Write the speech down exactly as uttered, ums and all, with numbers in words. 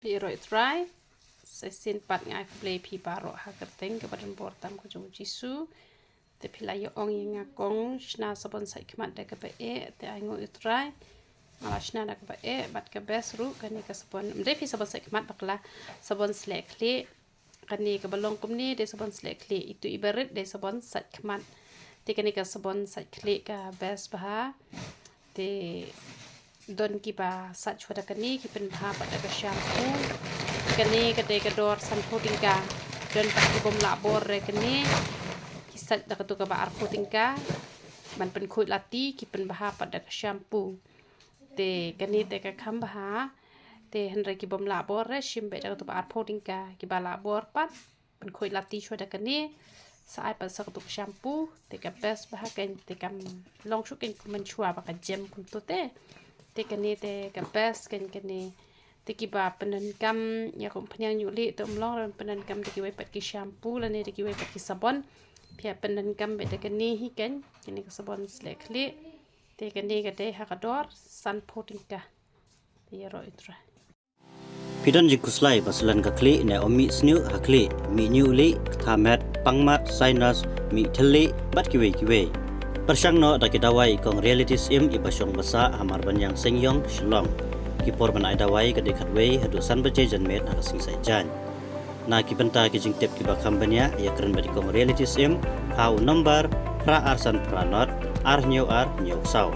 Phi ïaroh ïa u Trai. Sa shisien pat nga ai khublei ïa phi baroh ha ka kyrteng kaba donbor tam ka jong u Jisu. Te phi la ïa ong ïa nga kong, shna sabon sait khmat da kaba eh, te ainguh ïa u Trai. Nga la shna da kaba eh bad ka best ruh kane ka sabon. Ym dei phi sabon sait khmat bakla, sabon sleh khlieh. Kane kaba long kumne dei sabon sleh khlieh, itu iba rit dei sabon sait khmat. Te kane ka sabon sait khlieh ka best bha. Te don kiba sait shuwa da kane, ki pynbha pat da ka shampoo. Kane ka dei ka dor sanphew tyngka. Don pat ki bym lah bor re kane, ki sait da katu kaba arphew tyngka. Ban pynkhuid lati ki pynbha pat da ka shampoo. Te kane te ka kham bha. Te hynrei ki bym lah bor re, shim beit da katu ba arphew tyngka. Kiba lah bor pat pynkhuid lati shuwa da kane. Sa ai pat sa katu ka shampoo, te ka best bha kane, te kam long shuh kane kum mynshuwa ba ka jem kumto te. Te kane te ka best kane kane. Te kiba pyndonkam ïa ka umphniang ñiuh lieh te ym long re ban pyndonkam da kiwei pat ki shampoo lane da kiwei pat ki sabon. Phi ïa pyndonkam beit da kane hi kane, kane ka sabon sleh khlieh. Te kane ka dei ha ka dor sanphew tyngka. Te ïaroh ïa u Trai. Phi don jingkhuslai ba slen ka khlieh ne ym mih sniew ha khlieh, mih ñiuh lieh, ktha met, pang mat, sinus, mih thylliej bad kiwei kiwei? Pyrshang noh da ki dawai kong Reality Syiem iba shong ba sah ha Marbaniang Seingiong, Shillong. Ki por ban ai dawai ka dei khatwei haduh san baje janmiet ha ka sngi Saitjaiñ. Na ki bynta ki jingtip kiba kham bniah, ïakren bad i kong Reality Syiem ha u nombar phra ar san phra nod ar hynñiew ar hynñiew saw.